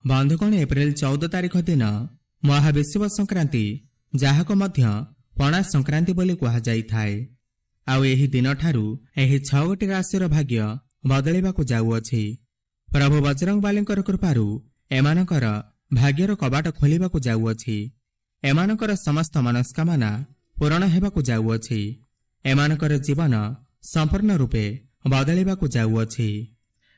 ବନ୍ଧୁଗଣ, ଏପ୍ରିଲ 14 ତାରିଖ ଦିନ ମହାବିଷୁବ ସଂକ୍ରାନ୍ତି, ଯାହାକୁ ମଧ୍ୟ ପଣା ସଂକ୍ରାନ୍ତି ବୋଲି କୁହାଯାଇଥାଏ। ଆଉ ଏହି ଦିନଠାରୁ ଏହି ଛଅଗୋଟି ରାଶିର ଭାଗ୍ୟ ବଦଳିବାକୁ ଯାଉଅଛି। ପ୍ରଭୁ ବଜରଙ୍ଗବାଲୀଙ୍କର କୃପାରୁ ଏମାନଙ୍କର ଭାଗ୍ୟର କବାଟ ଖୋଲିବାକୁ ଯାଉଅଛି। ଏମାନଙ୍କର ସମସ୍ତ ମନସ୍କାମନା ପୂରଣ ହେବାକୁ ଯାଉଅଛି। ଏମାନଙ୍କର ଜୀବନ ସମ୍ପୂର୍ଣ୍ଣ ରୂପେ ବଦଳିବାକୁ ଯାଉଅଛି।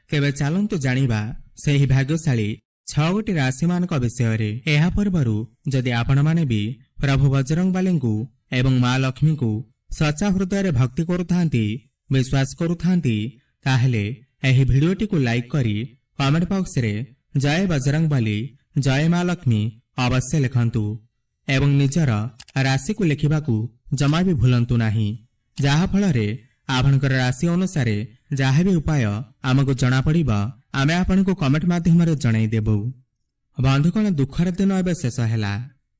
ତେବେ ଚାଲନ୍ତୁ ଜାଣିବା ସେହି ଭାଗ୍ୟଶାଳୀ ଛଅଗୋଟି ରାଶିମାନଙ୍କ ବିଷୟରେ। ଏହା ପୂର୍ବରୁ ଯଦି ଆପଣମାନେ ବି ପ୍ରଭୁ ବଜରଙ୍ଗବାଲୀଙ୍କୁ ଏବଂ ମା ଲକ୍ଷ୍ମୀଙ୍କୁ ସଚା ହୃଦୟରେ ଭକ୍ତି କରୁଥାନ୍ତି, ବିଶ୍ୱାସ କରୁଥାନ୍ତି, ତାହେଲେ ଏହି ଭିଡ଼ିଓଟିକୁ ଲାଇକ୍ କରି କମେଣ୍ଟ ବକ୍ସରେ ଜୟ ବଜରଙ୍ଗବାଲୀ, ଜୟ ମା ଲକ୍ଷ୍ମୀ ଅବଶ୍ୟ ଲେଖନ୍ତୁ ଏବଂ ନିଜର ରାଶିକୁ ଲେଖିବାକୁ ଜମା ବି ଭୁଲନ୍ତୁ ନାହିଁ, ଯାହାଫଳରେ ଆପଣଙ୍କର ରାଶି ଅନୁସାରେ ଯାହା ବି ଉପାୟ ଆମକୁ ଜଣାପଡ଼ିବ, ଆମେ ଆପଣଙ୍କୁ କମେଣ୍ଟ ମାଧ୍ୟମରେ ଜଣାଇଦେବୁ। ବନ୍ଧୁଗଣ, ଦୁଃଖର ଦିନ ଏବେ ଶେଷ ହେଲା।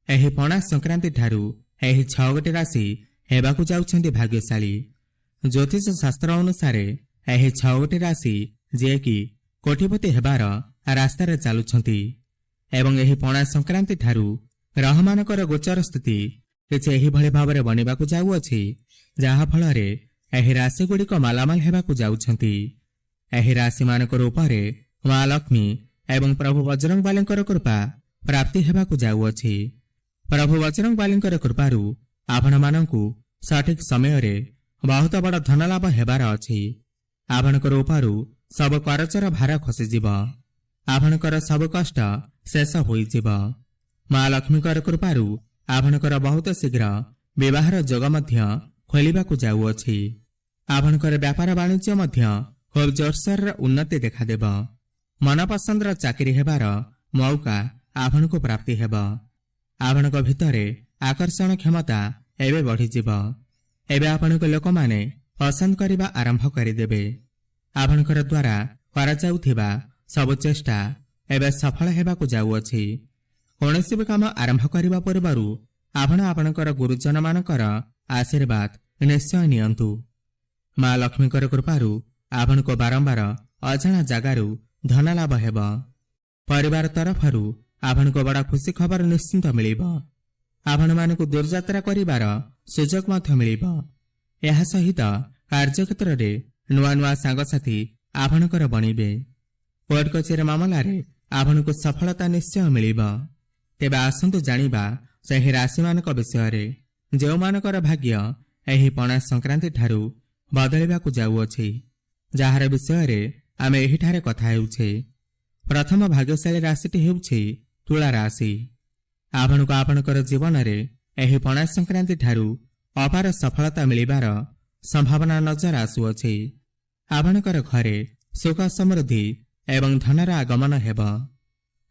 ଏହି ପଣା ସଂକ୍ରାନ୍ତି ଠାରୁ ଏହି ଛଅଗୋଟି ରାଶି ହେବାକୁ ଯାଉଛନ୍ତି ଭାଗ୍ୟଶାଳୀ। ଜ୍ୟୋତିଷ ଶାସ୍ତ୍ର ଅନୁସାରେ ଏହି ଛଅଗୋଟି ରାଶି ଯିଏକି କୋଟିପତି ହେବାର ରାସ୍ତାରେ ଚାଲୁଛନ୍ତି ଏବଂ ଏହି ପଣା ସଂକ୍ରାନ୍ତି ଠାରୁ ଗ୍ରହମାନଙ୍କର ଗୋଚର ସ୍ଥିତି କିଛି ଏହିଭଳି ଭାବରେ ବନିବାକୁ ଯାଉଅଛି, ଯାହାଫଳରେ ଏହି ରାଶିଗୁଡ଼ିକ ମାଲାମାଲ ହେବାକୁ ଯାଉଛନ୍ତି। ଏହି ରାଶିମାନଙ୍କର ଉପରେ ମା ଲକ୍ଷ୍ମୀ ଏବଂ ପ୍ରଭୁ ବଜରଙ୍ଗବାଲୀଙ୍କର କୃପା ପ୍ରାପ୍ତି ହେବାକୁ ଯାଉଅଛି। ପ୍ରଭୁ ବଜରଙ୍ଗବାଲୀଙ୍କର କୃପାରୁ ଆପଣମାନଙ୍କୁ ସଠିକ ସମୟରେ ବହୁତ ବଡ଼ ଧନଲାଭ ହେବାର ଅଛି। ଆପଣଙ୍କର ଉପରୁ ସବୁ କରଜର ଭାର ଖସିଯିବ। ଆପଣଙ୍କର ସବୁ କଷ୍ଟ ଶେଷ ହୋଇଯିବ। ମା ଲକ୍ଷ୍ମୀଙ୍କର କୃପାରୁ ଆପଣଙ୍କର ବହୁତ ଶୀଘ୍ର ବିବାହର ଯୋଗ ମଧ୍ୟ ଖୋଲିବାକୁ ଯାଉଅଛି। ଆପଣଙ୍କର ବ୍ୟାପାର ବାଣିଜ୍ୟ ମଧ୍ୟ ଖୁବ୍ ଜୋରସୋରରେ ଉନ୍ନତି ଦେଖାଦେବ। ମନପସନ୍ଦର ଚାକିରି ହେବାର ମୌକା ଆପଣଙ୍କୁ ପ୍ରାପ୍ତି ହେବ। ଆପଣଙ୍କ ଭିତରେ ଆକର୍ଷଣ କ୍ଷମତା ଏବେ ବଢ଼ିଯିବ। ଏବେ ଆପଣଙ୍କ ଲୋକମାନେ ପସନ୍ଦ କରିବା ଆରମ୍ଭ କରିଦେବେ। ଆପଣଙ୍କର ଦ୍ୱାରା କରାଯାଉଥିବା ସବୁ ଚେଷ୍ଟା ଏବେ ସଫଳ ହେବାକୁ ଯାଉଅଛି। କୌଣସି ବି କାମ ଆରମ୍ଭ କରିବା ପୂର୍ବରୁ ଆପଣ ଆପଣଙ୍କର ଗୁରୁଜନମାନଙ୍କର ଆଶୀର୍ବାଦ ନିଶ୍ଚୟ ନିଅନ୍ତୁ। ମା ଲକ୍ଷ୍ମୀଙ୍କର କୃପାରୁ ଆପଣଙ୍କୁ ବାରମ୍ବାର ଅଜଣା ଜାଗାରୁ ଧନ ଲାଭ ହେବ। ପରିବାର ତରଫରୁ ଆପଣଙ୍କୁ ବଡ଼ ଖୁସି ଖବର ନିଶ୍ଚିନ୍ତ ମିଳିବ। ଆପଣମାନଙ୍କୁ ଦୂରଯାତ୍ରା କରିବାର ସୁଯୋଗ ମଧ୍ୟ ମିଳିବ। ଏହା ସହିତ କାର୍ଯ୍ୟକ୍ଷେତ୍ରରେ ନୂଆ ନୂଆ ସାଙ୍ଗସାଥି ଆପଣଙ୍କର ବଣିବେ। କୋର୍ଟ କଚେରୀ ମାମଲାରେ ଆପଣଙ୍କୁ ସଫଳତା ନିଶ୍ଚୟ ମିଳିବ। ତେବେ ଆସନ୍ତୁ ଜାଣିବା ସେହି ରାଶିମାନଙ୍କ ବିଷୟରେ, ଯେଉଁମାନଙ୍କର ଭାଗ୍ୟ ଏହି ପଣା ସଂକ୍ରାନ୍ତି ଠାରୁ ବଦଳିବାକୁ ଯାଉଅଛି, ଯାହାର ବିଷୟରେ ଆମେ ଏହିଠାରେ କଥା ହେଉଛେ। ପ୍ରଥମ ଭାଗ୍ୟଶାଳୀ ରାଶିଟି ହେଉଛି ତୁଳା ରାଶି। ଆପଣଙ୍କୁ ଆପଣଙ୍କର ଜୀବନରେ ଏହି ପଣା ସଂକ୍ରାନ୍ତି ଠାରୁ ଅପାର ସଫଳତା ମିଳିବାର ସମ୍ଭାବନା ନଜର ଆସୁଅଛି। ଆପଣଙ୍କର ଘରେ ସୁଖ, ସମୃଦ୍ଧି ଏବଂ ଧନର ଆଗମନ ହେବ।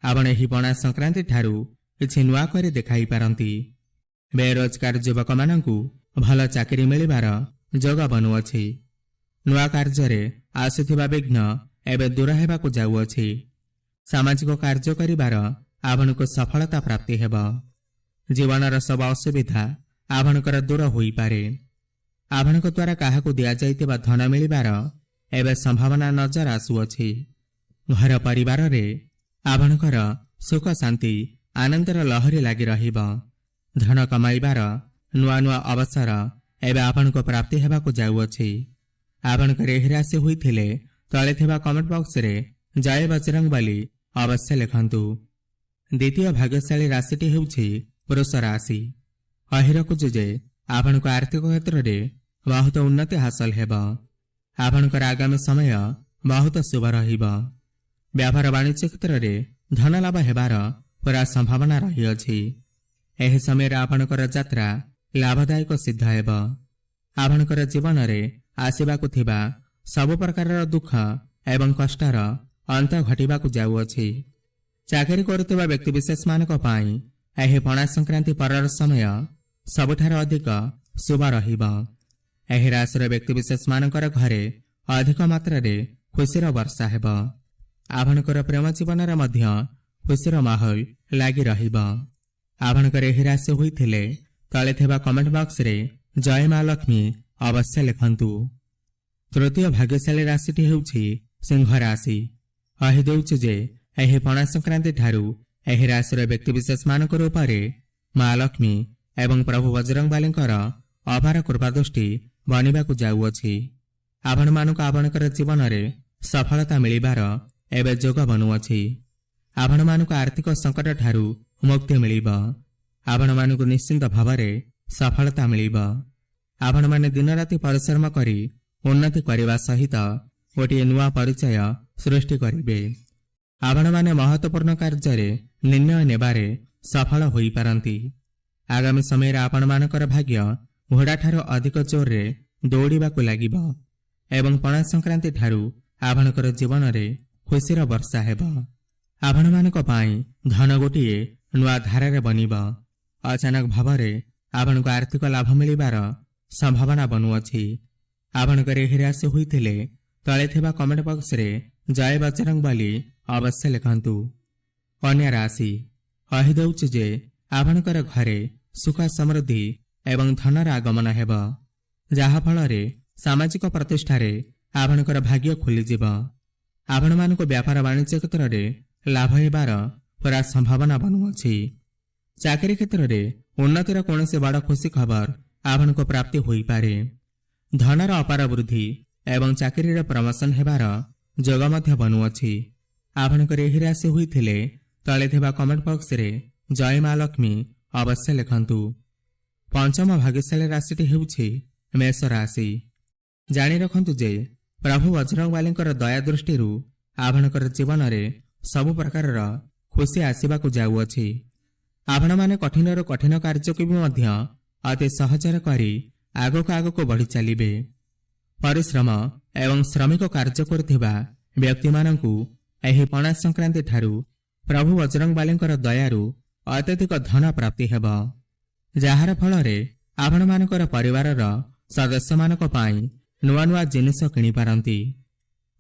ଆପଣ ଏହି ପଣା ସଂକ୍ରାନ୍ତି ଠାରୁ କିଛି ନୂଆ କରି ଦେଖାଇ ପାରନ୍ତି। ବେରୋଜଗାର ଯୁବକମାନଙ୍କୁ ଭଲ ଚାକିରି ମିଳିବାର ଯୋଗ ବନୁଅଛି। ନୂଆ କାର୍ଯ୍ୟରେ ଆସୁଥିବା ବିଘ୍ନ ଏବେ ଦୂର ହେବାକୁ ଯାଉଅଛି। ସାମାଜିକ କାର୍ଯ୍ୟ କରିବାର ଆପଣଙ୍କୁ ସଫଳତା ପ୍ରାପ୍ତି ହେବ। ଜୀବନର ସବୁ ଅସୁବିଧା ଆପଣଙ୍କର ଦୂର ହୋଇପାରେ। ଆପଣଙ୍କ ଦ୍ୱାରା କାହାକୁ ଦିଆଯାଇଥିବା ଧନ ମିଳିବାର ଏବେ ସମ୍ଭାବନା ନଜର ଆସୁଅଛି। ଘର ପରିବାରରେ ଆପଣଙ୍କର ସୁଖ, ଶାନ୍ତି, ଆନନ୍ଦର ଲହରୀ ଲାଗି ରହିବ। ଧନ କମାଇବାର ନୂଆ ନୂଆ ଅବସର ଏବେ ଆପଣଙ୍କୁ ପ୍ରାପ୍ତି ହେବାକୁ ଯାଉଅଛି। ଆପଣଙ୍କର ଏହି ରାଶି ହୋଇଥିଲେ ତଳେ ଥିବା କମେଣ୍ଟ ବକ୍ସରେ ଜୟ ବଜରଙ୍ଗବାଲି ଅବଶ୍ୟ ଲେଖନ୍ତୁ। ଦ୍ୱିତୀୟ ଭାଗ୍ୟଶାଳୀ ରାଶିଟି ହେଉଛି ବୃଷ ରାଶି। କହି ରଖୁଛୁ ଯେ ଆପଣଙ୍କ ଆର୍ଥିକ କ୍ଷେତ୍ରରେ ବହୁତ ଉନ୍ନତି ହାସଲ ହେବ। ଆପଣଙ୍କର ଆଗାମୀ ସମୟ ବହୁତ ଶୁଭ ରହିବ। ବ୍ୟାପାର ବାଣିଜ୍ୟ କ୍ଷେତ୍ରରେ ଧନ ଲାଭ ହେବାର ପୁରା ସମ୍ଭାବନା ରହିଅଛି। ଏହି ସମୟରେ ଆପଣଙ୍କର ଯାତ୍ରା ଲାଭଦାୟକ ସିଦ୍ଧ ହେବ। ଆପଣଙ୍କର ଜୀବନରେ ଆସିବାକୁ ଥିବା ସବୁ ପ୍ରକାରର ଦୁଃଖ ଏବଂ କଷ୍ଟର ଅନ୍ତ ଘଟିବାକୁ ଯାଉଅଛି। ଚାକିରି କରୁଥିବା ବ୍ୟକ୍ତିବିଶେଷମାନଙ୍କ ପାଇଁ ଏହି ପଣା ସଂକ୍ରାନ୍ତି ପରର ସମୟ ସବୁଠାରୁ ଅଧିକ ଶୁଭ ରହିବ। ଏହି ରାଶିର ବ୍ୟକ୍ତିବିଶେଷମାନଙ୍କର ଘରେ ଅଧିକ ମାତ୍ରାରେ ଖୁସିର ବର୍ଷା ହେବ। ଆପଣଙ୍କର ପ୍ରେମ ଜୀବନରେ ମଧ୍ୟ ଖୁସିର ମାହୋଲ ଲାଗି ରହିବ। ଆପଣଙ୍କର ଏହି ରାଶି ହୋଇଥିଲେ ତଳେ ଥିବା କମେଣ୍ଟ ବକ୍ସରେ ଜୟ ମା ଲକ୍ଷ୍ମୀ ଅବଶ୍ୟ ଲେଖନ୍ତୁ। ତୃତୀୟ ଭାଗ୍ୟଶାଳୀ ରାଶିଟି ହେଉଛି ସିଂହ ରାଶି। କହିଦେଉଛି ଯେ ଏହି ପଣା ସଂକ୍ରାନ୍ତି ଠାରୁ ଏହି ରାଶିର ବ୍ୟକ୍ତିବିଶେଷମାନଙ୍କ ଉପରେ ମା ଲକ୍ଷ୍ମୀ ଏବଂ ପ୍ରଭୁ ବଜରଙ୍ଗବାଲୀଙ୍କର ଅପାର କୃପାଦୃଷ୍ଟି ବନିବାକୁ ଯାଉଅଛି। ଆପଣମାନଙ୍କୁ ଆପଣଙ୍କର ଜୀବନରେ ସଫଳତା ମିଳିବାର ଏବେ ଯୋଗ ବନୁଅଛି। ଆପଣମାନଙ୍କୁ ଆର୍ଥିକ ସଙ୍କଟ ଠାରୁ ମୁକ୍ତି ମିଳିବ। ଆପଣମାନଙ୍କୁ ନିଶ୍ଚିନ୍ତ ଭାବରେ ସଫଳତା ମିଳିବ। ଆପଣମାନେ ଦିନରାତି ପରିଶ୍ରମ କରି ଉନ୍ନତି କରିବା ସହିତ ଗୋଟିଏ ନୂଆ ପରିଚୟ ସୃଷ୍ଟି କରିବେ। ଆପଣମାନେ ମହତ୍ୱପୂର୍ଣ୍ଣ କାର୍ଯ୍ୟରେ ନିର୍ଣ୍ଣୟ ନେବାରେ ସଫଳ ହୋଇପାରନ୍ତି। ଆଗାମୀ ସମୟରେ ଆପଣମାନଙ୍କର ଭାଗ୍ୟ ଘୋଡ଼ାଠାରୁ ଅଧିକ ଜୋରରେ ଦୌଡ଼ିବାକୁ ଲାଗିବ ଏବଂ ପଣା ସଂକ୍ରାନ୍ତି ଠାରୁ ଆପଣଙ୍କର ଜୀବନରେ ଖୁସିର ବର୍ଷା ହେବ। ଆପଣମାନଙ୍କ ପାଇଁ ଧନ ଗୋଟିଏ ନୂଆ ଧାରାରେ ବନିବ। ଅଚାନକ ଭାବରେ ଆପଣଙ୍କୁ ଆର୍ଥିକ ଲାଭ ମିଳିବାର ସମ୍ଭାବନା ବନୁଅଛି। ଆପଣଙ୍କର ଏହି ରାଶି ହୋଇଥିଲେ ତଳେ ଥିବା କମେଣ୍ଟ ବକ୍ସରେ ଜୟ ବଜରଙ୍ଗ ବୋଲି ଅବଶ୍ୟ ଲେଖନ୍ତୁ। କନ୍ୟା ରାଶି, କହିଦେଉଛି ଯେ ଆପଣଙ୍କର ଘରେ ସୁଖ, ସମୃଦ୍ଧି ଏବଂ ଧନର ଆଗମନ ହେବ, ଯାହାଫଳରେ ସାମାଜିକ ପ୍ରତିଷ୍ଠାରେ ଆପଣଙ୍କର ଭାଗ୍ୟ ଖୋଲିଯିବ। ଆପଣମାନଙ୍କୁ ବ୍ୟାପାର ବାଣିଜ୍ୟ କ୍ଷେତ୍ରରେ ଲାଭ ହେବାର ପୁରା ସମ୍ଭାବନା ବନୁଅଛି। ଚାକିରି କ୍ଷେତ୍ରରେ ଉନ୍ନତିର କୌଣସି ବଡ଼ ଖୁସି ଖବର ଆପଣଙ୍କୁ ପ୍ରାପ୍ତି ହୋଇପାରେ। ଧନର ଅପାର ବୃଦ୍ଧି ଏବଂ ଚାକିରିର ପ୍ରମୋସନ ହେବାର ଯୋଗ ମଧ୍ୟ ବନୁଅଛି। ଆପଣଙ୍କର ଏହି ରାଶି ହୋଇଥିଲେ ତଳେ ଥିବା କମେଣ୍ଟ ବକ୍ସରେ ଜୟ ମା ଲକ୍ଷ୍ମୀ ଅବଶ୍ୟ ଲେଖନ୍ତୁ। ପଞ୍ଚମ ଭାଗ୍ୟଶାଳୀ ରାଶିଟି ହେଉଛି ମେଷ ରାଶି। ଜାଣି ରଖନ୍ତୁ ଯେ ପ୍ରଭୁ ବଜରଙ୍ଗବାଲୀଙ୍କର ଦୟା ଦୃଷ୍ଟିରୁ ଆପଣଙ୍କର ଜୀବନରେ ସବୁ ପ୍ରକାରର ଖୁସି ଆସିବାକୁ ଯାଉଅଛି। ଆପଣମାନେ କଠିନରୁ କଠିନ କାର୍ଯ୍ୟକୁ ବି ମଧ୍ୟ ଅତି ସହଜରେ କରି ଆଗକୁ ଆଗକୁ ବଢ଼ି ଚାଲିବେ। ପରିଶ୍ରମ ଏବଂ ଶ୍ରମିକ କାର୍ଯ୍ୟ କରୁଥିବା ବ୍ୟକ୍ତିମାନଙ୍କୁ ଏହି ପଣା ସଂକ୍ରାନ୍ତି ଠାରୁ ପ୍ରଭୁ ବଜରଙ୍ଗବାଲୀଙ୍କର ଦୟାରୁ ଅତ୍ୟଧିକ ଧନ ପ୍ରାପ୍ତି ହେବ, ଯାହାର ଫଳରେ ଆପଣମାନଙ୍କର ପରିବାରର ସଦସ୍ୟମାନଙ୍କ ପାଇଁ ନୂଆ ନୂଆ ଜିନିଷ କିଣିପାରନ୍ତି।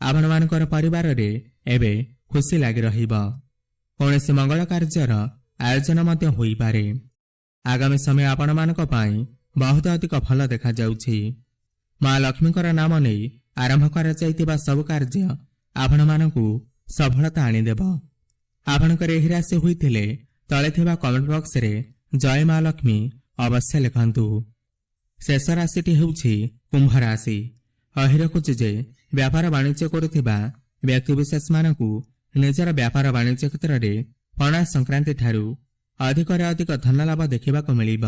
ଆପଣମାନଙ୍କର ପରିବାରରେ ଏବେ ଖୁସି ଲାଗି ରହିବ। କୌଣସି ମଙ୍ଗଳ କାର୍ଯ୍ୟର ଆୟୋଜନ ମଧ୍ୟ ହୋଇପାରେ। ଆଗାମୀ ସମୟ ଆପଣମାନଙ୍କ ପାଇଁ ବହୁତ ଅଧିକ ଭଲ ଦେଖାଯାଉଛି। ମା ଲକ୍ଷ୍ମୀଙ୍କର ନାମ ନେଇ ଆରମ୍ଭ କରାଯାଇଥିବା ସବୁ କାର୍ଯ୍ୟ ଆପଣମାନଙ୍କୁ ସଫଳତା ଆଣିଦେବ। ଆପଣଙ୍କର ଏହି ରାଶି ହୋଇଥିଲେ ତଳେ ଥିବା କମେଣ୍ଟ ବକ୍ସରେ ଜୟ ମା ଲକ୍ଷ୍ମୀ ଅବଶ୍ୟ ଲେଖନ୍ତୁ। ଶେଷ ରାଶିଟି ହେଉଛି କୁମ୍ଭ ରାଶି। କହି ରଖୁଛି ଯେ ବ୍ୟାପାର ବାଣିଜ୍ୟ କରୁଥିବା ବ୍ୟକ୍ତିବିଶେଷମାନଙ୍କୁ ନିଜର ବ୍ୟାପାର ବାଣିଜ୍ୟ କ୍ଷେତ୍ରରେ ପଣା ସଂକ୍ରାନ୍ତି ଠାରୁ ଅଧିକରେ ଅଧିକ ଧନ ଲାଭ ଦେଖିବାକୁ ମିଳିବ।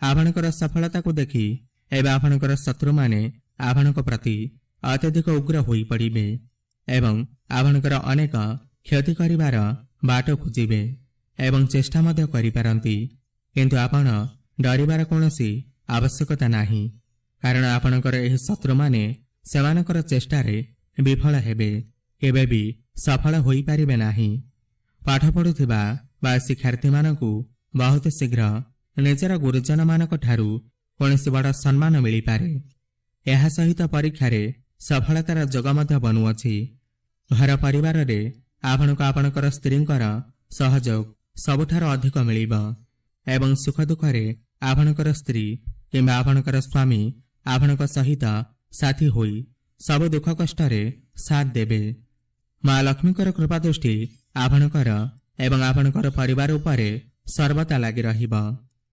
ଆପଣଙ୍କର ସଫଳତାକୁ ଦେଖି ଏବେ ଆପଣଙ୍କର ଶତ୍ରୁମାନେ ଆପଣଙ୍କ ପ୍ରତି ଅତ୍ୟଧିକ ଉଗ୍ର ହୋଇପଡ଼ିବେ ଏବଂ ଆପଣଙ୍କର ଅନେକ କ୍ଷତି କରିବାର ବାଟ ଖୋଜିବେ ଏବଂ ଚେଷ୍ଟା ମଧ୍ୟ କରିପାରନ୍ତି। କିନ୍ତୁ ଆପଣ ଡରିବାର କୌଣସି ଆବଶ୍ୟକତା ନାହିଁ, କାରଣ ଆପଣଙ୍କର ଏହି ଶତ୍ରୁମାନେ ସେମାନଙ୍କର ଚେଷ୍ଟାରେ ବିଫଳ ହେବେ, କେବେ ବି ସଫଳ ହୋଇପାରିବେ ନାହିଁ। ପାଠ ପଢ଼ୁଥିବା ବା ଶିକ୍ଷାର୍ଥୀମାନଙ୍କୁ ବହୁତ ଶୀଘ୍ର ନିଜର ଗୁରୁଜନମାନଙ୍କ ଠାରୁ କୌଣସି ବଡ଼ ସମ୍ମାନ ମିଳିପାରେ। ଏହା ସହିତ ପରୀକ୍ଷାରେ ସଫଳତାର ଯୋଗ ମଧ୍ୟ ବନୁଅଛି। ଘର ପରିବାରରେ ଆପଣଙ୍କୁ ଆପଣଙ୍କର ସ୍ତ୍ରୀଙ୍କର ସହଯୋଗ ସବୁଠାରୁ ଅଧିକ ମିଳିବ ଏବଂ ସୁଖ ଦୁଃଖରେ ଆପଣଙ୍କର ସ୍ତ୍ରୀ କିମ୍ବା ଆପଣଙ୍କର ସ୍ୱାମୀ ଆପଣଙ୍କ ସହିତ ସାଥୀ ହୋଇ ସବୁ ଦୁଃଖ କଷ୍ଟରେ ସାଥ ଦେବେ। ମା ଲକ୍ଷ୍ମୀଙ୍କର କୃପା ଦୃଷ୍ଟି ଆପଣଙ୍କର ଏବଂ ଆପଣଙ୍କର ପରିବାର ଉପରେ ସର୍ବଦା ଲାଗି ରହିବ।